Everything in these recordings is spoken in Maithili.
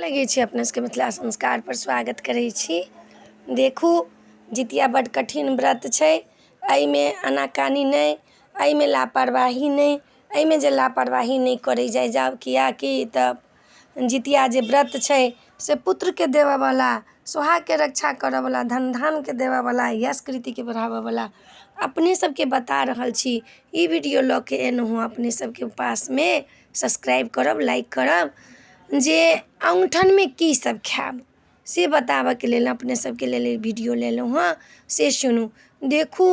लगै छी अपना सबके मिथिला संस्कारपर स्वागत करै छी। देखू, जितिया बड्ड कठिन व्रत छै। एहिमे आनाकानी नहि, एहिमे लापरवाही नहि। एहिमे जे लापरवाही नहि करै जाइ जाउ, किएकि तऽ जितिया जे व्रत छै से पुत्रके देबऽवला, सोहागके रक्षा करऽवला, धन धान्यके देबऽवला, यश कीर्तिके बढ़ाबऽवला। अपने सबके बता रहल छी, ई वीडियो लऽ के एलहुँ हँ अपने सबके पासमे। सब्सक्राइब करब, लाइक करब। जे अङ्गूठनमे की सब खायब से बताबऽके लेल अपने सबके लेल ई वीडियो लेलहुँ हँ, से सुनू। देखू,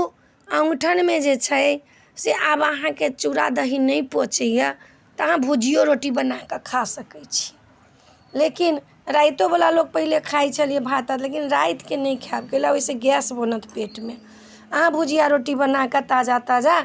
अङ्गूठनमे जे छै से आब अहाँके चूड़ा दही नहि पचैए तऽ अहाँ भुजियो रोटी बना कऽ खा सकै छी। लेकिन राइतोवला लोक पहिले खाइ छलियै भात तात, लेकिन रातिके नहि खायब, कैला ओहिसँ गैस बनत पेटमे। अहाँ भुजिया रोटी बना कऽ ताजा ताजा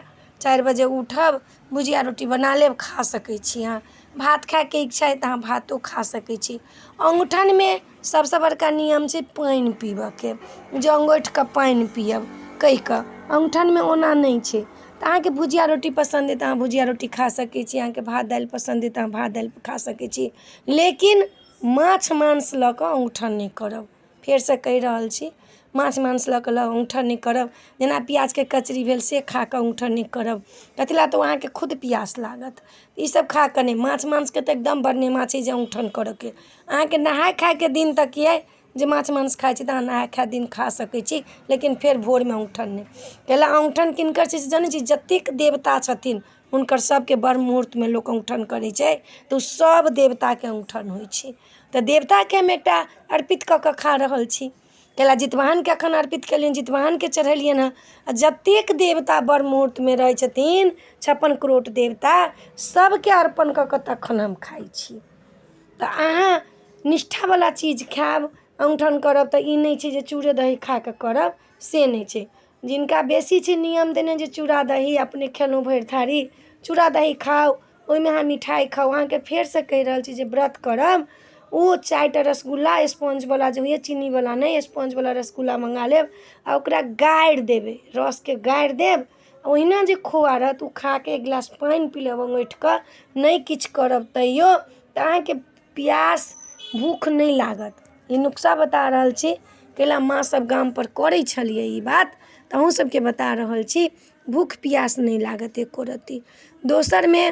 4 बजे उठब, भुजिया रोटी बना लेब, खा सकै छी। अहाँ भात खायके इच्छा अइ तऽ अहाँ भातो खा सकै छी। अङ्गूठनमे सभसँ बड़का नियम छै पानि पीबऽके, जे अङ्गूठि कऽ पानि पियब कहि कऽ। अङ्गूठनमे ओना नहि छै। तऽ अहाँके भुजिया रोटी पसन्द अइ तऽ अहाँ भुजिया रोटी खा सकै छी, अहाँके भात दालि पसन्द अइ तऽ अहाँ भात दालि खा सकै छी, लेकिन माछ मांस लऽ कऽ अङ्गूठन नहि करब। फेरसँ कहि रहल छी, माछ मांस लऽ कऽ अङ्गूठन नहि करब। जेना प्याजके कचरी भेल, से खा कऽ अङ्गूठन नहि करब। कथी लए? तऽ ओ अहाँके खुद पियास लागत। ईसभ खा कऽ नहि। माछ मांसके तऽ एकदम बरनेमा छै जे अङ्गूठन करयके। अहाँके नहाय खायके दिन तक अइ जे माछ मांस खाइ छी तऽ अहाँ नहाय खाय दिन खा सकै छी, लेकिन फेर भोरमे अङ्गूठन नहि। कैला अङ्गूठन किनकर छै से जनै छी? जतेक देवता छथिन हुनकर सभके ब्रह्म मुहूर्तमे लोक अङ्गूठन करै छै, तऽ ओ सभ देवताके अङ्गूठन होइ छै। तऽ देवताके हम एकटा अर्पित कऽ कऽ खा रहल छी। कैला जितवाहनके एखन अर्पित केलियनि, जितवाहनके चढ़ेलियनि हँ, आ जतेक देवता ब्रह्म मुहूर्तमे रहै छथिन, 56 करोड़ देवता, सभके अर्पण कऽ कऽ तखन हम खाइ छी। तऽ अहाँ निष्ठावला चीज खायब, अङ्गूठन करब तऽ ई नहि छै जे चूड़े दही खा कऽ करब, से नहि छै। जिनका बेसी छै नियम देने जे चूड़ा दही अपने खेलहुँ, भरि थारी चूड़ा दही खाउ, ओहिमे अहाँ मिठाइ खाउ। अहाँके फेरसँ कहि रहल छी, जे व्रत करब ओ 4टा रसगुल्ला स्पॉन्जवला जे होइए, चीनीवला नहि, स्पॉन्जवला रसगुल्ला मङ्गा लेब आ ओकरा गाड़ि देबै, रसके गाड़ि देब। ओहिना जे खोआ रहत ओ खा कऽ एक गिलास पानि पी लेब अङ्गूठि कऽ, नहि किछु करब तैयो तऽ अहाँके पियास भूख नहि लागत। ई नुक्सा बता रहल छी, कैला माँ सब गामपर करै छलियै ई बात, तऽ अहूँ सबके बता रहल छी। भूख पियास नहि लागत एको रत्ती। दोसरमे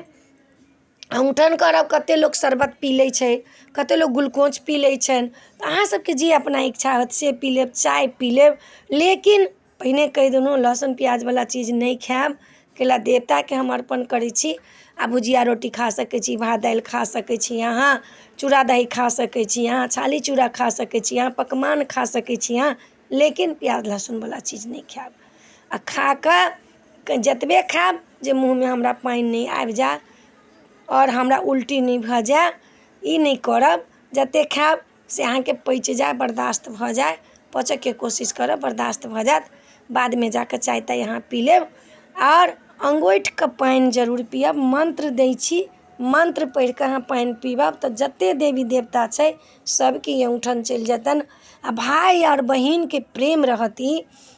अङ्गूठन करब, कतेक लोक शरबत पी लै छै, कतेक लोक ग्लूकोज पी लै छनि, तऽ अहाँ सबके जे अपना इच्छा होत से पी लेब, चाय पी लेब। लेकिन पहिने कहि देलहुँ, लहसुन प्याजवला चीज नहि खायब, कैला देवताके हम अर्पण करै छी। आ भुजिया रोटी खा सकै छी, भात दालि खा सकै छी, अहाँ चूड़ा दही खा सकै छी, अहाँ छाली चूड़ा खा सकै छी, अहाँ पकवान खा सकै छी अहाँ, लेकिन प्याज लहसुनवला चीज नहि खायब। आ खा कऽ जतबे खायब जे मुँहमे हमरा पानि नहि आबि जाय आओर हमरा उल्टी नहि भऽ जाय, ई नहि करब। जतेक खायब से अहाँके पचि जाय, बर्दाश्त भऽ जाय, पचयके कोशिश करब, बर्दाश्त भऽ जायत। बादमे जा कऽ चाय ताय अहाँ पी लेब आओर अङ्गूठि कऽ पानि जरूर पियब। मन्त्र दै छी, मन्त्र पढ़ि कऽ अहाँ पानि पीबब तऽ जतेक देवी देवता छै सभके अङ्गूठन चलि जेतनि आ भाय आओर बहिनके प्रेम रहत। ई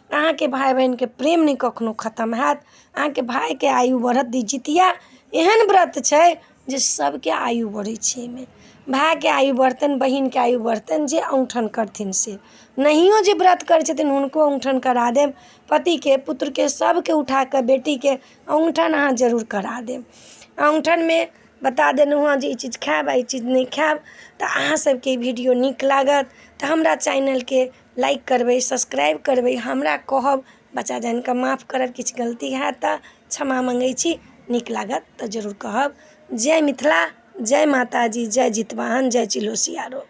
अहाँके भाय बहिनके प्रेम नहि कखनो खतम हैत, अहाँके भायके आयु बढ़त। ई जितिया एहन व्रत छै जे सभके आयु बढ़ै छै। एहिमे भायके आयु बढ़तनि, बहिनके आयु बढ़तनि जे अङ्गूठन करथिन से। नहियो जे व्रत करै छथिन हुनको अङ्गूठन करा देब। पतिके, पुत्रके, सभके उठा कऽ बेटीके अङ्गूठन अहाँ जरूर करा देब। अङ्गूठनमे बता देलहुँ हँ जे ई चीज खायब आ ई चीज नहि खायब। तऽ अहाँ सबके ई वीडियो नीक लागत तऽ हमरा चैनलके लाइक करबै, सब्सक्राइब करबै, हमरा कहब। बच्चा जानि कऽ माफ करब, किछु गलती हैत तऽ क्षमा मङ्गै छी। नीक लागत तऽ जरूर कहब। जय मिथिला, जय माताजी, जय जितवाहन, जय चिलोसियारो।